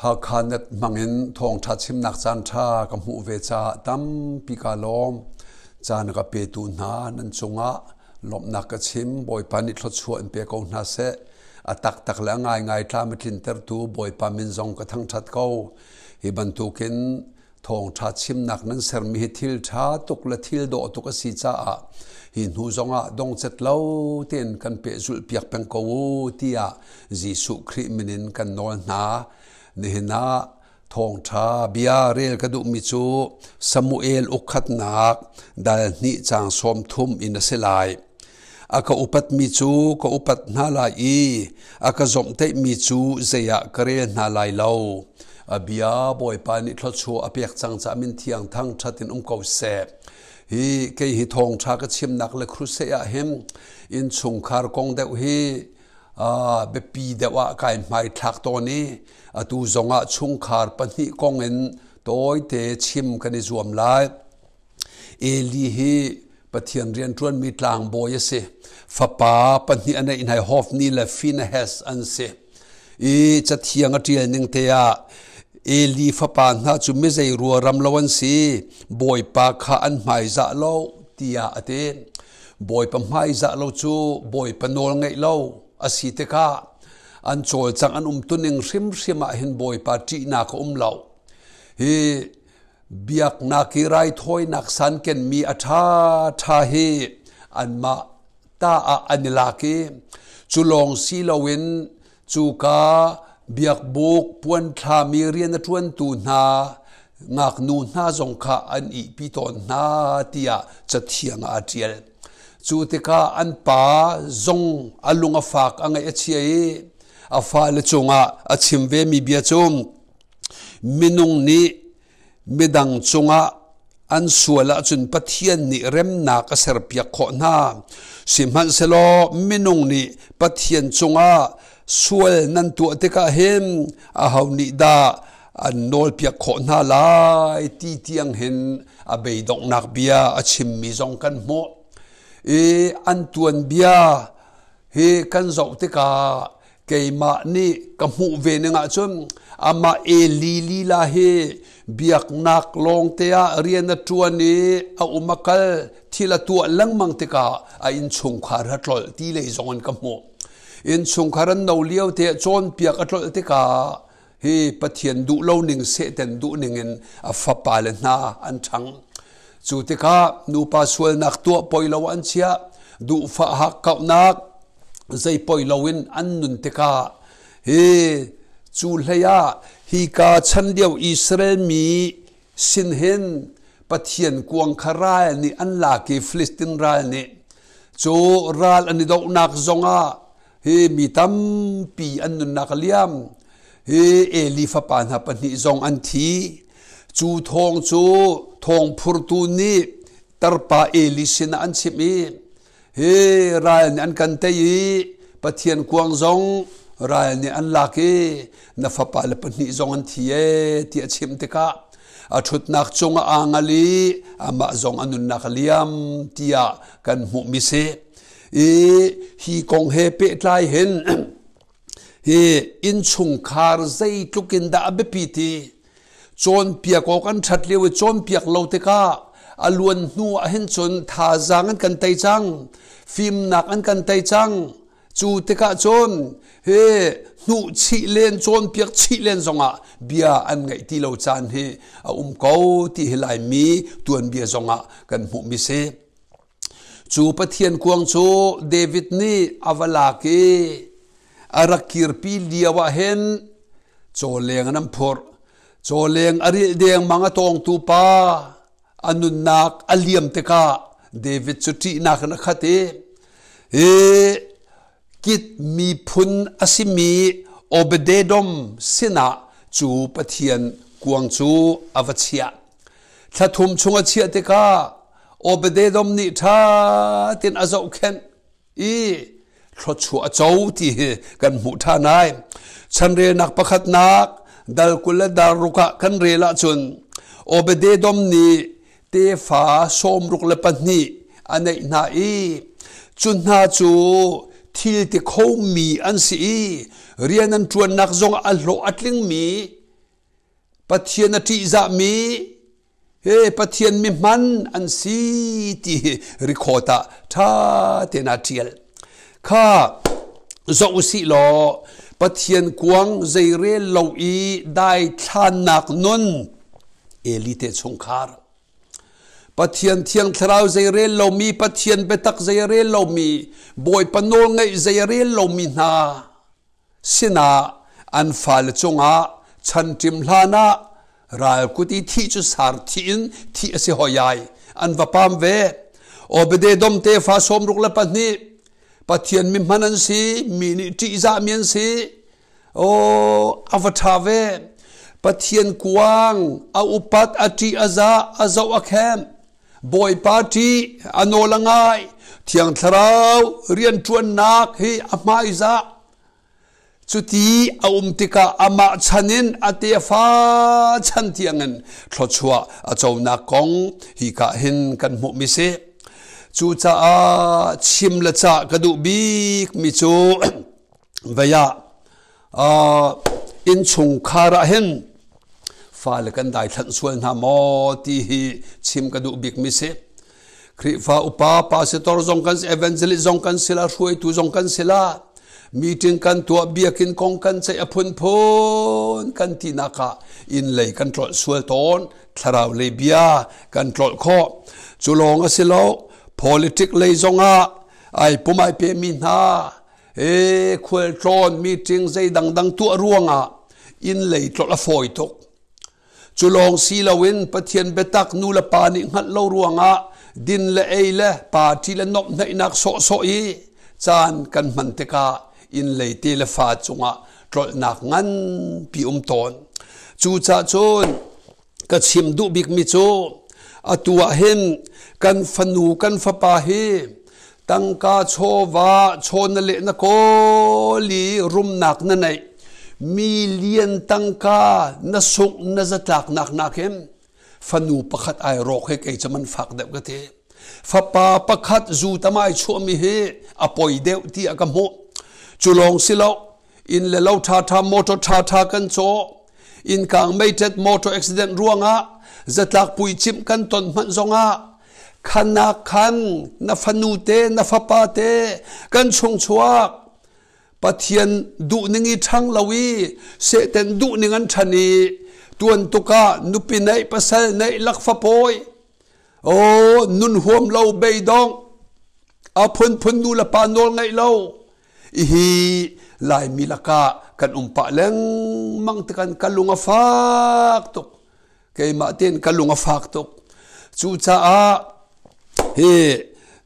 Hakha net hmangin thawngṭha chimnak caanṭha ka hmuh ve caah tampi kaa lawm. Caan ka petu hna nan cungah lawmhnak ka chim. Bawipa nih thluachuah in pe ko hna seh. A taktak le a ngaingai tlam a tlintertu Bawipa min zong ka thangṭhat ko. Hi bantukin thawngṭha chimnak nan sermi hi thil ṭha tuk le thil dawh tuk a si caah hi hnu zongah dongcet lo tein kan pehzulh piak peng ko u tiah Jesuh Khrih min in kan nawl hna. Nihin ah thawngṭha bia rel ka duhmi cu Samuel ukkhatnak dal hnih caang 30 in a si lai. A ka upatmi cu ka upat hna lai i a ka zomhtaihmi cu zei ah ka rel hna lai lo. A bia Bawipa nih thluachuah a pek cang caah min thiang thangṭhat in um ko seh. Hi kei hi thawngṭha ka chimnak le crusade ah hin innchungkhar kong deuh hi biapi deuh ah kai hmaithlak tawn i atu zongah chungkhar pahnih kong in tawite chim kan i zuam lai. Eli hi Pathian rianṭuanmi tlangbawi a si. Fapa pahnih a neih hna i Hofni le Phinehas an si. I cathiang a ṭial ning te ah Eli fapa hna cu mizei ruaram lo an si, Bawipa kha an hmaizah lo tiah a ti. Bawipa hmaizah lo cu Bawipa nawl ngeih lo a si tikah an cawlcangh an umtuning hrimhrim ah hin Bawipa ṭihnak a um lo. Hi Biaknak i raithawinak san kenmi a ṭhaṭha hi anmah ta ah an i lak i cu lawng si loin cuka biakbuk puanthlami rian a ṭuantu hna ngaknu hna zong kha an ihpi tawn hna tiah Cathiang ah a ṭial. Cu tikah an pa zong a lung a fak a ngaih a chia i a fale cungah a chim vemi bia cu Minung nih midang cungah an sual ahcun Pathian nih remnak a serpiak khawh hna. Sihmanhsehlaw minung nih Pathian cungah sual nan tuah tikah hin aho nih dah an nawlpiak khawh hna lai ti tiang hin a beidonghnak bia a chimmi zong kan hmuh. I an tuanbia hi kan zoh tikah keimah nih ka hmuh ve ning ahcun amah Eli lila hi biaknak lawngte ah rian a ṭuan i a um a kal thil a tuah lengmang tikah a innchungkhar a tlolh ti lei zong in ka hmuh. Innchungkhar an no lio te cawnpiak a tlolh tikah hi Pathian duh lo ning Satan duh ning in a fapa le hna an ṭhang. Cu tikah nupa sualnak tuah poi lo an chiah, duhfah hakkauhnak zei poi loin an nun tikah hi cu hlei ah hika chan lio Israel mi sin hin Pathian kuang kha ral nih an lak i Filistin ral nih cu ral an i dohnak zongah hi mi tampi an nunnak a liam hi Eli fapa hna pahnih zong an thi cu thawng cu thawng phurtu nih tarpa Eli sinah an chimh i Hi ral nih an kan tei i Pathian kuang zong ral nih an lak i na fapa le pahnih zong an thi ee ti a chimh tikah a ṭhutnak cungah aa ngal i amah zong a nunnak a liam tiah kan hmuhmi si. I hi kong he pehtlai hin hi innchungkhar zeitluk in dah a biapi ti cawnpiak awk an ṭhat lio i cawnpiak lo tikah a luan hnu ah hin cun thazaang an kan tei cang fimnak an kan tei cang cu tikah cun hi hnuh chih len cawnpiak chih len zongah bia an ngaih ti lo caan hi a um ko ti hi Laimi tuanbia zongah kan hmuhmi si. Cu Pathian kuang cu David nih a va lak i a rak kirpi lio ah hin cawleng an phurh. Cawleng a rilh dengmang a tawngtu pa a nunnak a liam tikah David cu ṭihnak in a khat i hi Kit miphun a simi Obededom sinah cu Pathian kuang cu a va chiah. Thla thum chung a chiah tikah Obededom nih ṭha tein a zohkhenh i thluachuah a co ti hi kan hmuh ṭhan ai. Chanrelnak pakhatnak dal 20 le dal ruk ah kan rel ahcun Obededom nih tefa 62 a neih hna i cu hna cu thil ti khomi an si i rian an ṭuannak zong a hlawh a tlingmi. Pathian a ṭihzahmi he Pathian mi hman an si ti hi record ah ṭha tein aa ṭial. Kha zoh usih law Pathian kuang zeirel lo i daithlannak nun Eli te chungkhar Pathian thiang thlarau zeirel lomi Pathian biatak zeirel lomi Bawipa nawlngaih zeirel lomi hna sinah an fale cungah chanṭim hlan ah ral kut i thih cu sar thih in thih a si hoi ai an va pam ve Obededom tefa 62 Pathian mi hman an si mi nih ṭihzahmi an si Aw a va ṭha ve Pathian kuang a upat a ṭih a zah a zoh a khem Bawipa ṭih a nawl a ngai Thiang Thlarau rianṭuannak hi a hmaizah cuti a um tikah amah chan in a tefa chan tiangin thluachuah a conak kong hika hin kan hmuhmi si. Cucaah chim le cah ka duh bikmi cu vei ah innchungkhar ah hin fale kan daithlanh sual hna maw ti hi chim ka duh bikmi si. Khrihfa upa pastor zong kan si evangelist zong kan si la hruaitu zong kan si la meeting kan tuah biakinn kong kan ceih a phunphun kan tinak ah inn lei kan tlolh sual tawn thlarau lei bia kan tlolh khawh cu lawng a si lo politic lei zong ah ai pum ai pe mi hna he khualtlawn meeting zei dangdang tuah ruangah inn lei tlolh a fawi tuk Cu lawng si loin Pathian biatak nu le pa nih hngalh lo ruangah din le ei le party le nuamhhnaihnak sawhsawh i caan kan hman tikah inn lei te le fa cungah tlolhnak nganpi um tawn. Cucaah cun ka chim duh bikmi cu atu ah hin kan fanu kan fapa hi tangka chawva chaw na leh na kawl i rumnak na neih million tangka na sungh na zatlaknak nakin fanu pakhat ai rawk hi kei cu man fak deuh ka ti fapa pakhat zu tamai chuahmi hi a poi deuh ti a ka hmuh cu lawng si lo inn le lo ṭha ṭha motor ṭha ṭha kan caw inn kang meiṭet motor accident ruangah zatlak puicimh kan ton hmanh zongah khanak khan na fanu te na fapa te kan chungchuak Pathian duhning i ṭhang lo i Satan duhning an ṭhan i tuan tukah nupi neih pasal neih lakfa pawi aw nun huam lo beidong a phunphun nu le pa nawl ngaih lo Hihi Laimi lakah kan um pah lengmang tikan ka lung a fak tuk. Keimah tein ka lung a fak tuk. Cucaah hi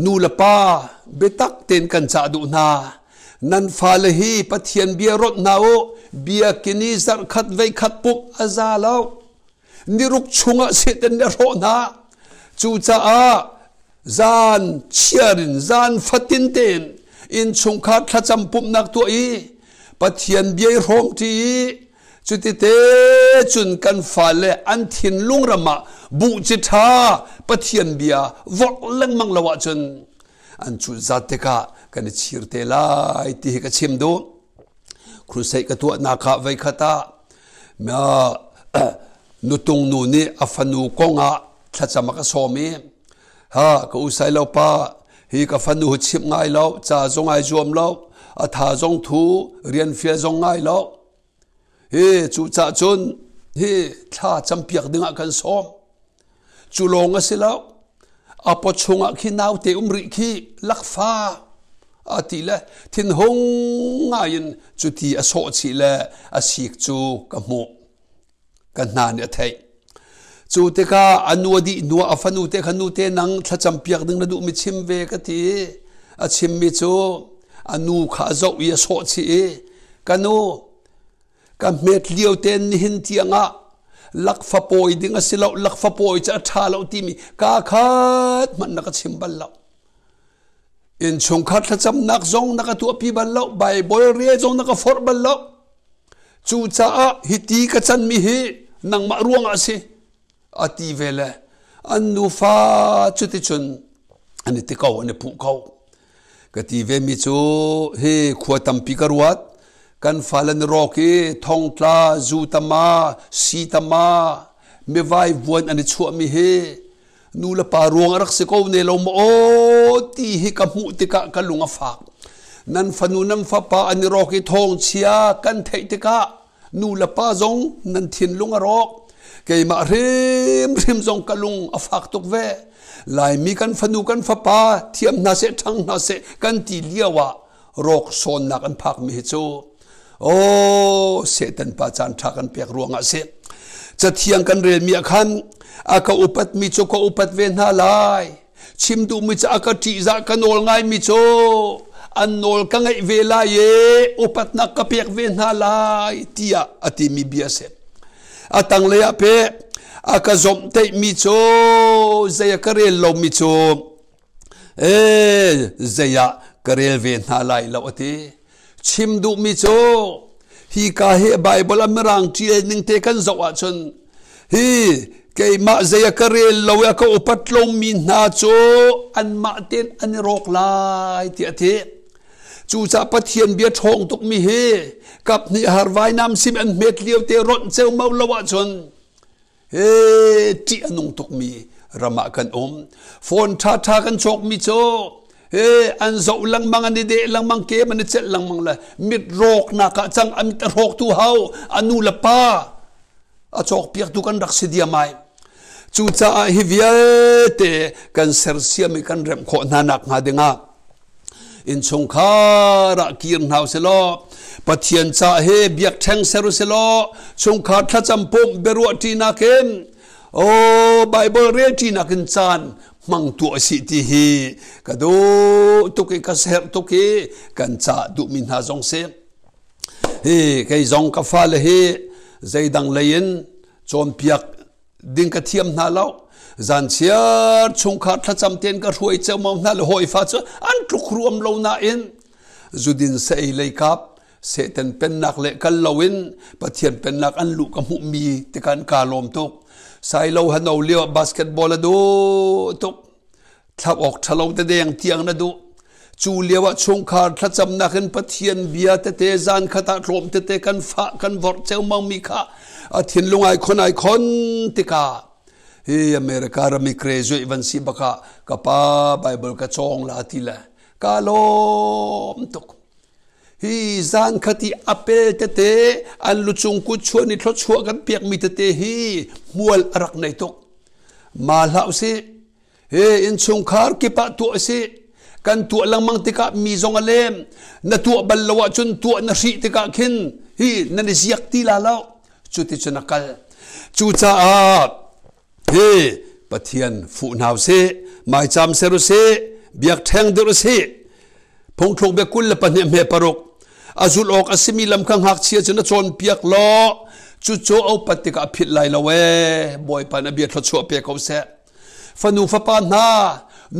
nu le pa biatak tein kan cah duh hna. Nan fale hi Pathian bia rawt hna u. Biakinn i zarhkhat veikhat pumh a za lo. Niruk chungah Satan nih a hrawh hna. Cucaah zan chiar in zan fatin tein innchungkhar thlacam pumhnak tuah i Pathian bia i hrawmṭi i cutite cun kan fale an thinlung ram ah buhci ṭha Pathian bia vorh lengmang lo ahcun an cutzat tikah kan i chir te lai ti hi ka chim duh. Crusade ka tuahnak ah voikhat ah nutung nu nih a fanu kong ah thlacam a ka sawm i ha ka u sai lo pa hi ka fanu hi chimh ngai lo ca zong ai zuam lo a tha zong thu rian fial zong ngai lo hi cu cah cun hi thla campiak ding ah kan sawm Cu lawng a si lo. A paw chungah khi naute um rih khi lakfa a ti le thinhung ngai in cuti a sawh chih le a sik cu ka hmuh. Ka hna nih a theih. Cu tikah a nu a dih hnu ah a fanu te kha nute nang thlacam piak ding na duhmi chim ve ka ti. A chimmi cu a nu kha a zoh i a sawh chih i ka nu Ka hmet lio tein nihin tiangah lakfa pawi ding a si lo, lakfa pawi cu a ṭha lo timi kaa khat hmanh na ka chim bal lo. Innchungkhar thlacamnak zong na ka tuahpi bal lo, Baibal rel zong na ka forh bal lo. Cucaah hiti ka canmi hi nangmah ruangah a si. A ti ve le an nufa cuticun an i ti ko, an i puh ko. Ka ti ve mi cu hi khua tampi ka ruat. Kan fale na rawk i thongtla, zu tama, si tama, mivai vuan an i chuahmi hi nu le pa ruang a rak si ko ne lo maw aw ti hi ka hmuh tikah ka lung a fak. Nan fanu nan fapa an i rawk i thawngchia kan theih tikah nu le pa zong nan thinlung a rawk. Keimah hrimhrim zong ka lung a fak tuk ve. Laimi kan fanu kan fapa thiam hna seh ṭhang hna seh kan ti lio ah rawk sawnnak an phakmi hi cu aw Satan pa caan ṭha kan pek ruangah si. Cathiang kan relmi ah khan a ka upatmi cu ka upat ve hna lai. Chim duhmi cu a ka ṭihzah ka nawl ngaimi cu an nawl ka ngaih ve lai i upatnak ka pek ve hna lai tiah a timi bia a si. A tanglei ah pe a ka zomhtaihmi cu zei a ka rel lomi cu ee zei ah ka rel ve hna lai lo a ti. Chim duhmi cu hika hi Baibal a mirang ṭial ning te kan zoh ahcun hi keimah zei a ka rel lo i a ka upat lomi hna cu anmah tein an i rawk lai tiah a ti. Cucaah Pathian bia ṭhawng tukmi hi kaphnih har vainam sim an hmet lio te ronh ceumau lo ahcun he ṭih a nung tukmi ram ah kan um. Phone ṭhaṭha kan cawkmi cu he an zoh lengmang an i deh lengmang kem an i celh lengmang le mit rawknak ah cang a mit a hrawktu hau a nu le pa a cawkpiaktu kan rak si diam ai. Cucaah hi vialte kan sersiam i kan remh khawh hna nak hnga dingah innchungkhar ah kir hna usih Pathian ca he biakṭheng ser usih law chungkhar thlacam pumh biaruah ṭinak in oh Bible rel ṭinak in caan hmang tuah si ti hi ka duh tuk i ka serh tuk i kan ca duhmi hna zong si. Hi kei zong ka fale hi zeidang lei in cawnpiak ding ka thiam hna lo zan chiar chungkhar thlacam tein ka hruai ceumau hna le hawifa cu an tluk ruam lo nain zudin sa ei lei kap Satan pennak le kal loin Pathian pennak an luh ka hmuhmi tikan ka lawm tuk sailo hano lio basketball a duh tuk thlap awk ṭhalo te deng tiang na duh cu lio ah chungkhar thlacamnak in Pathian bia tete zan khat ah tlawm tete kan fah kan vorh ceumang mi kha a thinlung ai khon ai khon tikah hi America rami graduate van si baka ka pa Bible ka cawng la ti le ka lawm tuk hi zan khat i apel tete an lucung kut chuan i thluachuah kan piak mi tete hi hmual a rak nei tuk ma hlah usih He innchungkhar kip ah tuah a si. Kan tuah lengmang tikah mi zong a lem. Na tuah bal lo ahcun tuah na hrih tikah khin hi nan i ziak ti la lo. Cuticun a kal. Cucaah hi Pathian fuh hna usih, maicham ser usih, biakṭheng dirh usih. Phungthluk bia 22 hme paruk a zulh awk a simi lam kha ngakchia cu na cawnpiak law cucu a upat tikah a philh lai lo ee Bawipa na bia thluachuah pe ko seh. Fanu fapa hna,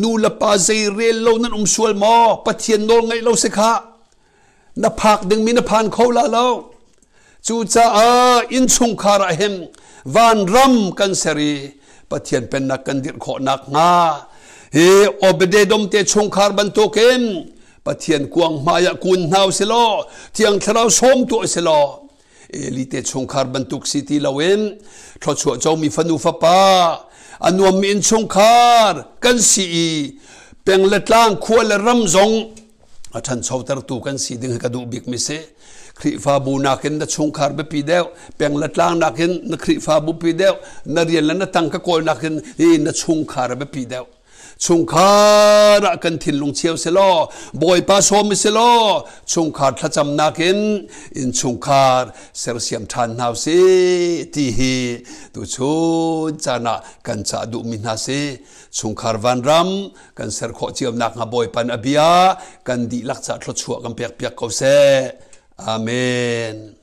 nu le pa zei rel lo nan um sual maw? Pathian nawl ngaih lo si khah. Na phak dingmi na phan kho la lo. Cucaah innchungkhar ah hin vanram kan ser i Pathian pennak kan dirh khawh nakhnga hi Obededom te chungkhar bantukin Pathian kuang hmai ah kun hna usih law Thiang Thlarau sawm tuah usih law Eli te chungkhar bantuk si ti loin thluachuah comi fanu fapa a nuammi innchungkhar kan si i peng le tlang khua le ram zong a ṭhanchotertu kan si ding hi ka duh bikmi si. Khrihfabu nakin na chungkhar biapi deuh, peng le tlang nakin na Khrihfabu pi deuh, na rian le na tangka kawl nakin hi na chungkhar a biapi deuh. Chungkhar ah kan thinlung cheu selaw Bawipa sawm selaw chungkhar thlacamnak in innchungkhar sersiam ṭhan hna usih ti hi tuchun caan ah kan cah duhmi hna si. Chungkhar vanram kan ser khawh cio nakhnga Bawipa a bia kan dihlak ca thluachuah kan pek piak ko seh. Amen.